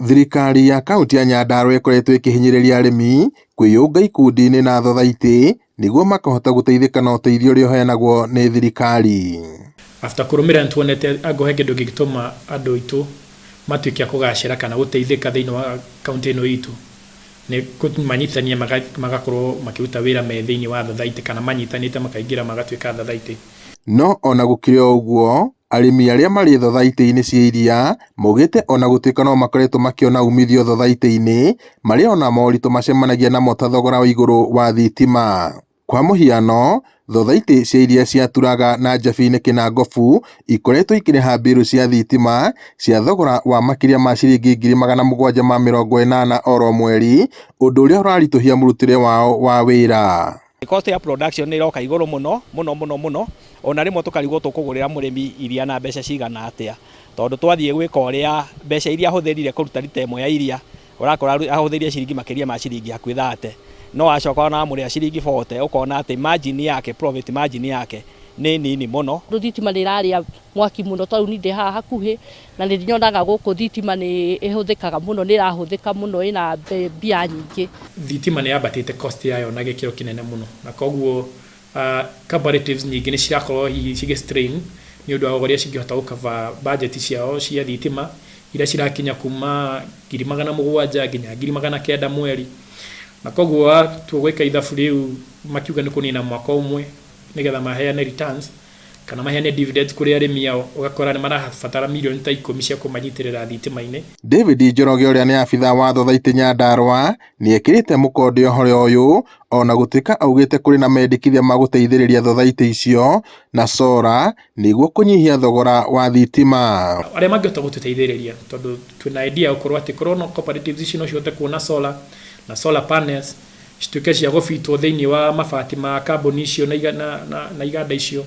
Thirikari ya kaunti ya Nyandarua ĩkoretwo ĩkĩhinyĩrĩria arĩmi kwĩyũnga ikundi-inĩ na thothaitĩ nĩguo makahota gũteithĩka na ũteithio ũrĩa ũheanagwo nĩ thirikari. After kũrũmĩrĩra nĩ tuonete angĩkorwo he kĩndũ kĩngĩtũma andũ aitũ matuĩke a kũgacĩra kana gũteithĩka thĩinĩ wa kaunti ĩno itũ nĩ kũmanyitithania magakorwo makĩruta wĩra me thĩinĩ wa thothaitĩ kana manyitanĩte makaingĩra magatuĩka thothaitĩ. No ona gũkĩrĩ o ũguo, arĩmi arĩa marĩ thothaitĩ-inĩ cia iria maugĩte ona gũtuĩka no makoretwo makĩona umithio thothaitĩ-inĩ, marĩ ona moritũ macemanagia namo ta thogora wa igũrũ wa thitima. Kwa mũhiano, thothaitĩ cia iria cia Turaga na Njabini Kĩnangobu ikoretwo ikĩrĩha mbirũ cia thitima cia thogora wa makĩria ma ciringi 780,000 oro mweri, ũndũ ũrĩa ũraritũhia mũrutĩre wao wa wĩra. Cost ya production nĩ ĩroka igũrũ mũno mũno mũno mũno, ona rĩmwe tũkarigwo tũkũgũrĩra mũrĩmi iria na mbeca cigana atĩa, tondũ twathiĩ gwĩka ũrĩa mbeca iria ahũthĩrire kũruta rita ĩmwe ya iria, ũrakora ahũthĩrire ciringi makĩria ma ciringi hakuhĩ 30, no wacoka ona wamũrĩha ciringi 40 ũkona atĩ margin yake, profit margin yake nĩ nini mũno. Thitima nĩ ĩrarĩa mwaki mũno tondũ niĩ ndĩ haha hakuhĩ na nĩ nyonaga gũkũ thitima nĩ ĩhũthĩkaga mũno, nĩ ĩrahũthĩka mũno ĩna mbia nyingĩ. Thitima nĩ yambatĩte cost yayo na gĩkĩro kĩnene mũno na koguo cooperatives nyingĩ nĩ cirakorwo hihi cigĩ strain nĩ ũndũ wa ũrĩa cingĩhota gũ cover budget ciao cia thitima iria cirakinya kuma 700,000 nginya 900,000 mweri, na koguo watua gwĩka ithabu rĩu makiuga nĩ kũnina mwaka ũmwe nĩgetha maheane returns kana maheane dividends kũrĩ arĩmi ao, ũgakora nĩ marabatara mirioni ta 10 cia kũmanyitĩrĩra thitima-inĩ. David Njoroge ũrĩa nĩ abithaa wa thothaitĩ Nyandarua nĩekĩrĩte mũkonde ũhoro ũyũ ona gũtuĩka augĩte kũrĩ na mendekithia ma gũteithĩrĩria thothaitĩ icio na solar nĩguo kũnyihia thogora wa thitima. Arĩa mangĩhota gũtũteithĩrĩria tondũ twĩna idea ya gũkorwo atĩ korwo no cooperatives ici no cihote kuona solar na solar panels cituĩke cia gũbitwo thĩinĩ wa mabati ma kambuni icio na iganda icio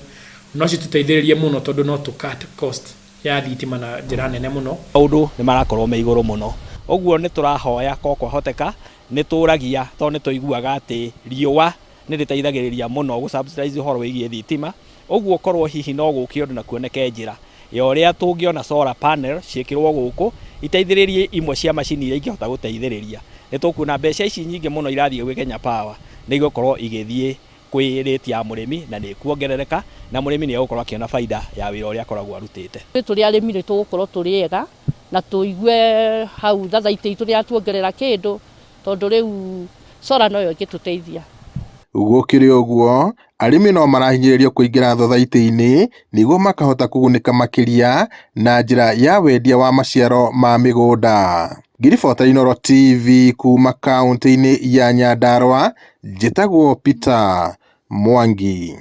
no citũteithĩrĩrie mũno tondũ no tũ cut cost ya thitima na njĩra nene mũno. Maũndũ nĩ marakorwo me igũrũ mũno, ũguo nĩ tũrahoya korwo kwahoteka nĩ tũragia tondũ nĩ tũiguaga atĩ riũa nĩ rĩteithagĩrĩria mũno gũ subsidize ũhoro wĩgiĩ thitima, ũguo korwo hihi no gũke ũndũ na kuoneke njĩra ya ũrĩa tũngĩona solar panel ciĩkĩrwo gũkũ iteithĩrĩrie imwe cia macini iria ingĩhota gũteithĩrĩria, nĩ tũkuona mbeca ici nyingĩ mũno irathiĩ gwĩ Kenya Power nĩ igũkorwo igĩthiĩ kwĩ rate ya mũrĩmi na nĩ ĩkuongerereka na mũrĩmi nĩ egũkorwo akĩona baida ya wĩra ũrĩa akoragwo arutĩte. Tũrĩ arĩmi nĩ tũgũkorwo tũrĩ ega na tũigue hau thathaitĩ itũ nĩ yatuongerera kĩndũ tondũ rĩu solar noyo ĩngĩtũteithia. Gũkĩrĩ ũguo, arĩmi no marahinyĩrĩrio kũingĩra thothaitĩ-inĩ nĩguo makahota kũgunĩka makĩria na njĩra ya wendia wa maciaro ma mĩgũnda. Ngĩribota Inooro TV kuma kaunti-inĩ ya Nyandarua, njĩtagwo Peter Mwangi.